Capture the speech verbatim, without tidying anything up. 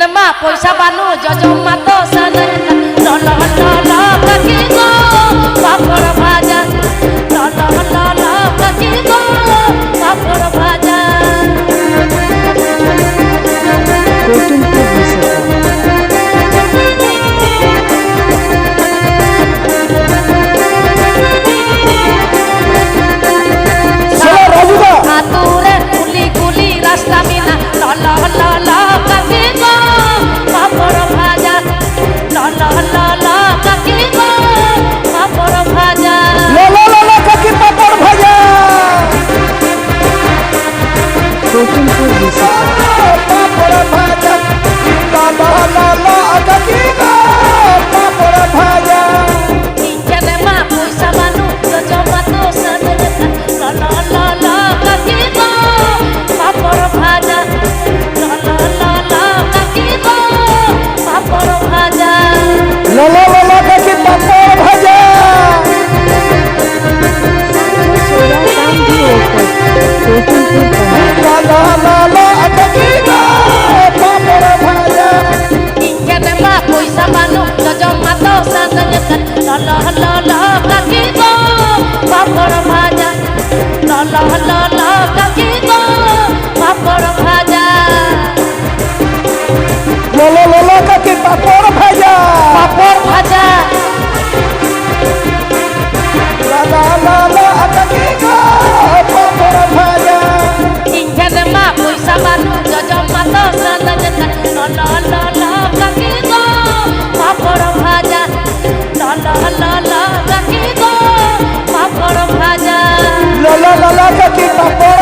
ᱢᱟ ᱯᱚᱭᱥᱟ ᱵᱟᱹᱱᱩᱜ, ᱡᱚᱡᱚᱢ ᱢᱟᱛᱚ ᱥᱟᱱᱟᱧ ᱠᱟᱱ᱾ ᱞᱚᱞᱚ ᱞᱚᱞᱚ ᱠᱟᱹᱠᱤ ᱜᱚ, ᱯᱟᱯᱚᱲ ᱵᱷᱟᱡᱟ᱾ ᱞᱚᱞᱚ ᱞᱚᱞᱚ ᱠᱟᱹᱠᱤ ᱜᱚ, ᱯᱟᱯᱚᱲ ᱵᱷᱟᱡᱟ᱾ ᱠᱳᱴᱩᱢᱯᱩᱨ ᱵᱤᱥᱚᱠᱟ᱾ ᱥᱟᱞᱟ ᱨᱟᱡᱩ ᱫᱟ᱾ ᱟᱛᱳ ᱨᱮ ᱠᱩᱞᱤ ᱠᱩᱞᱤ ᱨᱟᱥᱛᱟ ᱢᱮᱱᱟᱜ᱾ ᱞᱚᱞᱚ ᱞᱚᱞᱚ ᱠᱟᱹᱠᱤ ᱠᱚ ᱯᱟᱯᱚᱲ ᱵᱷᱟᱡᱟ᱾ ᱞᱚᱞᱚ ᱞᱚᱞᱚ ᱠᱟᱹᱠᱤ ᱠᱚ ᱯᱟᱯᱚᱲ ᱵᱷᱟᱡᱟ᱾ ᱞᱚᱞᱚ ᱞᱚᱞᱚ ᱠᱟᱹᱠᱤ ᱯᱟᱯᱚᱲ ᱵᱷᱟᱡᱟ᱾ ᱠᱳᱴᱩᱢᱯᱩᱨ ᱵᱤᱥᱚᱠᱟ᱾ ᱯᱟᱯᱚᱲ ᱵᱷᱟᱡᱟ᱾ ᱞᱚᱞᱚ ᱞᱚᱞᱚ ᱠᱟᱹᱠᱤ ᱠᱚ ᱯᱟᱯᱚᱲ ᱵᱷᱟᱡᱟ᱾ ᱤᱧ ᱴᱷᱮᱱ ᱢᱟ ᱯᱚᱭᱥᱟ ᱵᱟᱹᱱᱩᱜ, ᱡᱚᱡᱚᱢ ᱢᱟᱛᱚ ᱥᱟᱱᱟᱧ ᱠᱟᱱ᱾ ᱞᱚᱞᱚ ᱞᱚᱞᱚ ᱠᱟᱹᱠᱤ ᱠᱚ ᱯᱟᱯᱚᱲ ᱵᱷᱟᱡᱟ᱾ ᱞᱚᱞᱚ ᱞᱚᱞᱚ ᱠᱟᱹᱠᱤ ᱠᱚ ᱯᱟᱯᱚᱲ ᱵᱷᱟᱡᱟ᱾ ᱞᱚᱞᱚ ᱞᱚᱞᱚ ᱠᱟᱹᱠᱤ ᱯᱟᱯᱚᱲ ᱵᱷᱟᱡᱟ᱾ ᱞᱚᱞᱚ ᱞᱚᱞᱚ ᱠᱟᱹᱠᱤ ᱠᱚ ᱯᱟᱯᱚᱲ ᱵᱷᱟᱡᱟ᱾ ᱤᱧ ᱴᱷᱮᱱ ᱢᱟ ᱯᱚᱭᱥᱟ ᱵᱟᱹᱱᱩᱜ, ᱡᱚᱡᱚᱢ ᱢᱟᱛᱚ ᱥᱟᱱᱟᱧ ᱠᱟᱱ᱾ ᱞᱚᱞᱚ ᱞᱚᱞᱚ ᱠᱟᱹᱠᱤ ᱠᱚ ᱯᱟᱯᱚᱲ ᱵᱷᱟᱡᱟ᱾ ᱞᱚᱞᱚ ᱞᱚᱞᱚ ᱠᱟᱹᱠᱤ ᱠᱚ ᱯᱟᱯᱚᱲ ᱵᱷᱟᱡᱟ᱾ ᱞᱚᱞᱚ ᱞᱚᱞᱚ ᱠᱟᱹᱠᱤ ᱯᱟᱯᱚᱲ ᱵᱷᱟᱡᱟ᱾ ᱯᱟᱯᱚᱲ ᱵᱷᱟᱡᱟ᱾ ᱞᱚᱞᱚ ᱞᱚᱞᱚ ᱠᱟᱹᱠᱤ ᱠᱚ ᱯᱟᱯᱚᱲ ᱵᱷᱟᱡᱟ᱾ ᱤᱧ ᱴᱷᱮᱱ ᱢᱟ ᱯᱚᱭᱥᱟ ᱵᱟᱹᱱᱩᱜ, ᱡᱚᱡᱚᱢ ᱢᱟᱛᱚ ᱥᱟᱱᱟᱧ ᱠᱟᱱ᱾ ᱞᱚᱞᱚ ᱞᱚᱞᱚ ᱠᱟᱹᱠᱤ ᱠᱚ ᱯᱟᱯᱚᱲ ᱵᱷᱟᱡᱟ᱾ ᱞᱚᱞᱚ ᱞᱚᱞᱚ ᱠᱟᱹᱠᱤ ᱠᱚ ᱯᱟᱯᱚᱲ ᱵᱷᱟᱡᱟ᱾ ᱞᱚᱞᱚ ᱞᱚᱞᱚ ᱠᱟᱹᱠᱤ ᱯᱟᱯᱚᱲ